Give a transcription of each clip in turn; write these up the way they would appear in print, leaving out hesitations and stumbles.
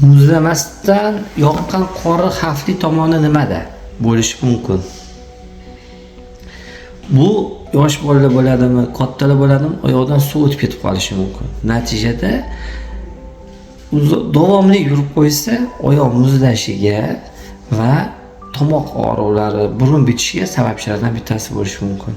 Muzlamasdan yoqqan qori xavfli tomoni nimada bo'lishi mumkin? Bu yosh bolalar bo'ladimi, kattalar bo'ladimi, oyoqdan suv o'tib ketib qolishi mumkin. Natijada davomli yurib qo'ysa, oyoq muzlashiga va tomoq og'riqlari, burun bitishiga sababchilardan bittasi bo'lishi mumkin.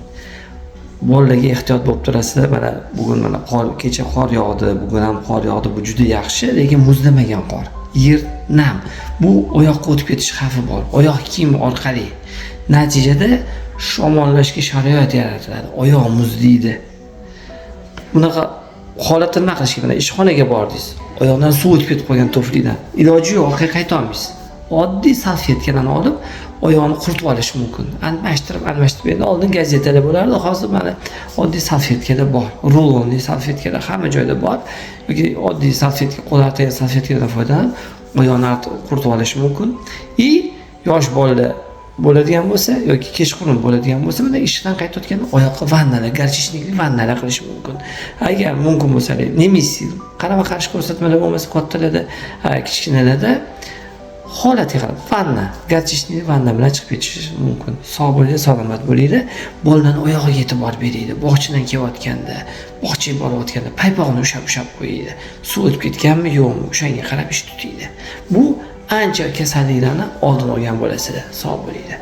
Bolalarga ehtiyot bo'lib turasizlar. Mana bugun mana qor, kecha qor yog'di, bugun ham qor yog'di. Bu juda yaxshi, lekin muzlamagan qor. Yer nam. Bu oyoqqa o'tib ketish xavfi bor. Oyoq kiyimi orqali. Natijada shamollashga sharoit yaratiladi. Oyoq muzlaydi. Bunaqa holatda nima qilish kerak? Mana ishxonaga bordingiz. Oyoqdan suv o'tib ketib qolgan tuflidan. Iloji yo'q, orqaga qayta olmaysiz. Oddiy salfetkalarni olib, oyoqni quritib olish mumkin. Almashtirib, almashtirib. Endi oldin gazetalar bo'lardi, hozir mana oddiy salfetkalar bor. Rulonli salfetkalar hamma joyda bor. Yoki oddiy salfetka, qo'l artadigan salfetkalardan foydalanib, oyoqni quritib olish mumkin. И yosh bolalar bo'ladigan bo'lsa yoki kechqurun bo'ladigan bo'lsa, mana ishdan qaytayotganda oyoqqa vannalar, горчичник li vannalar qilish mumkin. Agar mumkin bo'lsa, Nimesil, qarama-qarshi ko'rsatmalar bo'lmasa kattalarda, kichkinalarda holatga qarab vanna, горчичник vanna bilan chiqib ketish mumkin. Sog' bo'linglar, salomat bo'linglar. Bolalarni oyog'iga e'tibor beringlar. Bog'chadan kelayotganda, bog'chaga borayotganda paypog'ini ushlab-ushlab qo'yinglar. Suv o'tib ketganmi, yo'qmi, o'shanga qarab ish tutinglar. Bu ancha kasalliklarni oldini olgan bo'lasizlar. Sog' bo'linglar.